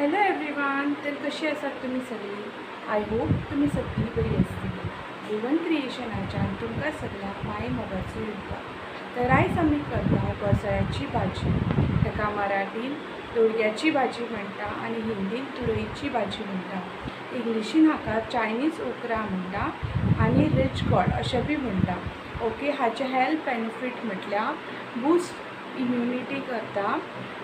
Hello everyone, तर कशी आसात तुमी सगळी? I hope तुमी सगळी बरी आसतली। भुवन क्रिएशनाच्यान तुमकां सगळ्यांक माय मोगाचो येवकार। तर आयज आमी करता घोसाळ्याची भाजी। ताका मराठीन दोडग्याची भाजी म्हणटा आनी हिंदीन तुरईची भाजी म्हणटा। इंग्लिशीन हाका चायनीज ओकरा म्हणटा आनी रिच गॉड अशें बी म्हणटा। ओके, हाचे हेल्थ बेनिफीट म्हटल्यार बूस्ट इम्युनिटी करता,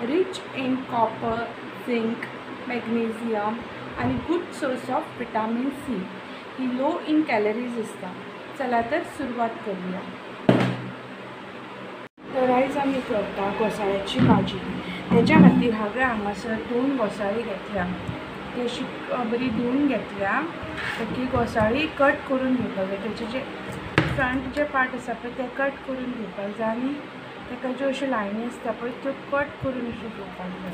rich in copper, zinc, magnesium आनी good source of vitamin C. He low in calories आसता। चला तर सुरवात करूया। तर आयज आमी करता घोसाळ्याची भाजी। तेच्या खातीर हांवें हांगासर 2 घोसाळीं घेतल्या, ती अशी बरी धुवन घेतल्या। ती घोसाळी कट करून घेवपाक जाय, तेचे जे फ्रंट जे पार्ट आसा पळय ते कट करून घेवपाक जाय आनी ताका ज्यो अश्यो लायनी आसता पळय त्यो कट करून अश्यो घेवपाक जाय।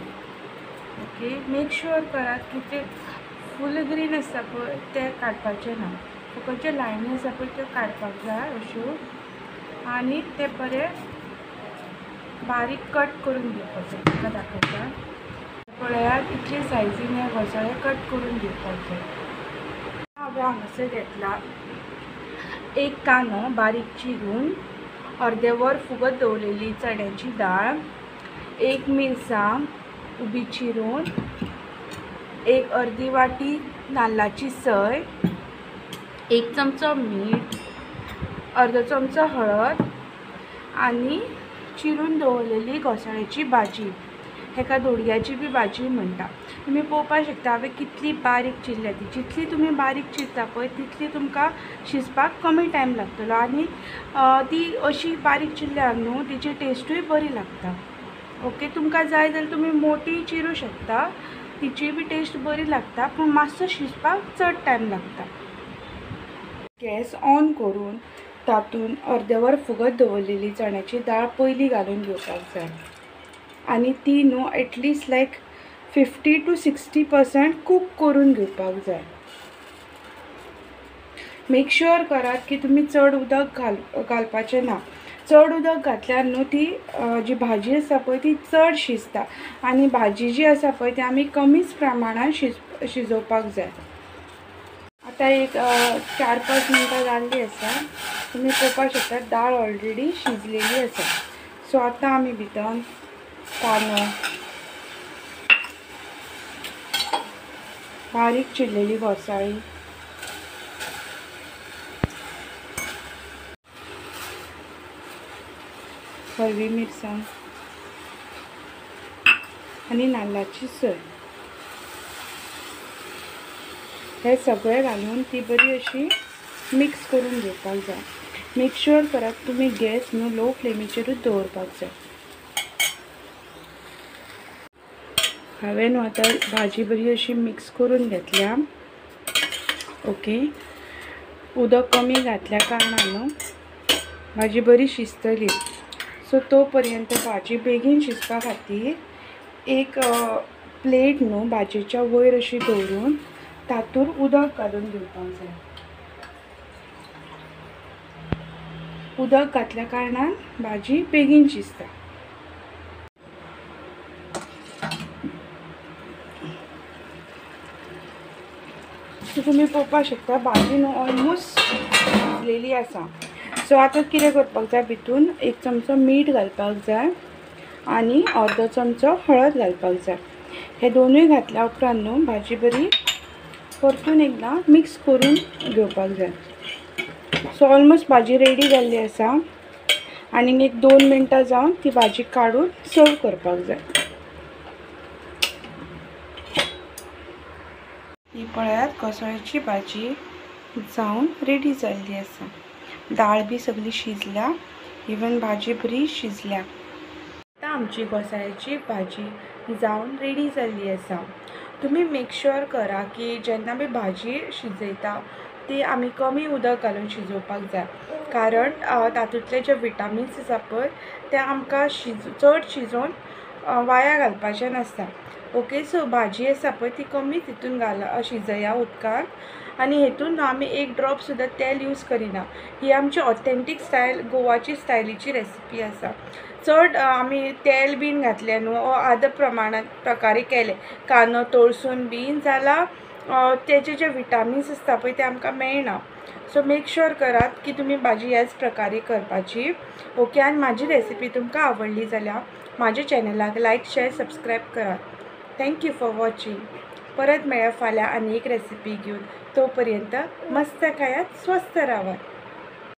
ओके, मेक शुअर करात की ते फूल ग्रीन आसता पळय ते काडपाचें ना, फकत जे लायनी आसा पळय त्यो काडपाक जाय अश्यो आनी ते बरे बारीक कट करून घेवपाक जाय। तुमकां दाखयता, पळयात इतले सायजीन हे घोसाळे कट करून घेवपाक जाय। हांवें हांगासर घेतला एक कांदो बारीक चिरून, अर्दे वर फुगत दवरलेली चण्याची दाळ, एक मिरसांग उबी चिरून, एक अर्दी वाटी नाल्लाची सय, एक चमचो मीठ, अर्दो चमचो हळद आनी चिरून दवरलेली घोसाळ्याची भाजी। हेका दोडग्याची बी भाजी म्हणटा। तुमी पळोवपाक शकता हांवें कितली बारीक चिरल्या ती। जितली तुमी बारीक चिरता पळय तितली तुमकां शिजपाक कमी टायम लागतलो आनी ती अशी बारीक चिरल्यार न्हू तिची टेस्टूय बरी लागता। ओके, तुमकां जाय जाल्यार तुमी मोटी चिरूं शकता, तिची बी टेस्ट बरी लागता, पूण मातसो शिजपाक चड टायम लागता। गॅस ऑन करून तातूंत अर्दे वर फुगत दवरलेली चण्याची दाळ पयली घालून घेवपाक जाय आनी ती न्हू एटलिस्ट लायक 50 to 60% cook करून घेवपाक जाय। मेक शुअर करात की तुमी चड उदक घालपाचें ना। चड उदक घातल्यार न्हू ती जी भाजी आसा पळय ती चड शिजता आनी भाजी जी आसा पळय ती आमी कमीच प्रमाणान शिजोवपाक जाय। आतां एक 4-5 मिनटां जाल्ली आसा, तुमी पळोवपाक शकता दाळ ऑलरेडी शिजलेली आसा। सो आतां आमी भितर कांदो, बारीक चिरलेली घोसाळी, हरवी मिरसांग आनी नाल्लाची सय हे सगळे घालून ती बरी अशी मिक्स करून घेवपाक जाय। मेक शुअर करात तुमी गॅस न्हू लो फ्लेमीचेरूच दवरपाक जाय। हांवें न्हू आतां भाजी बरी अशी मिक्स करून घेतल्या। ओके, उदक कमी घातल्या कारणान न्हू भाजी बरी शिजतली। सो तो पर्यंत भाजी बेगीन शिजपा खातीर एक प्लेट न्हू भाजयेच्या वयर अशी दवरून तातूंत उदक घालून घेवपाक जाय। उदक घातल्या कारणान भाजी बेगीन शिजता। सो तुमी पळोवपाक शकता भाजी न्हू ऑलमोस्ट शिजलेली आसा। सो आतां कितें करपाक जाय, भितून एक चमचो मीठ घालपाक जाय आनी अर्दो चमचो हळद घालपाक जाय। हे दोनूय घातल्या उपरांत न्हू भाजी बरी परतून एकदां मिक्स करून घेवपाक जाय। सो ऑलमोस्ट भाजी रेडी जाल्ली आसा आनी एक 2 मिनटां जावन ती भाजी काडून सर्व करपाक जाय। ही पळयात घोसाळ्याची भाजी जावन रेडी जाल्ली आसा। दाळ बी सगळी शिजल्या, इवन भाजी बरी शिजल्या। आतां आमची घोसाळ्याची भाजी जावन रेडी जाल्ली आसा। तुमी मेक शुअर करा की जेन्ना आमी भाजी शिजयता ती आमी कमी उदक घालून शिजोवपाक जाय, कारण तातूंतले जे विटामिन्स आसा पळय ते आमकां चड शिजोवन वाया घालपाचें नासता। ओके, सो भाजी आसा पळय ती कमी तितून घाला शिजया उदकान आनी हेतून आमी एक ड्रॉप सुद्दां तेल यूज करिना. ही आमची ऑथेंटीक स्टायल गोवाची स्टायलीची रेसिपी आसा. चड आमी तेल बीन घातलें न्हू ओ आद प्रमाणांत प्रकारे केलें कांदो तळसून बीन जाल्यार तेजे जे विटामिन्स आसता पळय ते आमकां मेळना. सो मेक शुअर करात की तुमी भाजी ह्याच प्रकारे करपाची. ओके, आनी म्हाजी रेसिपी तुमकां आवडली जाल्यार म्हाज्या चॅनलाक लायक शेर सबस्क्रायब करात. Thank you for watching. परत मेळ्या फाल्यां आनी एक रेसिपी घेवन. तो पर्यंत मस्त खायात, स्वस्थ रावात.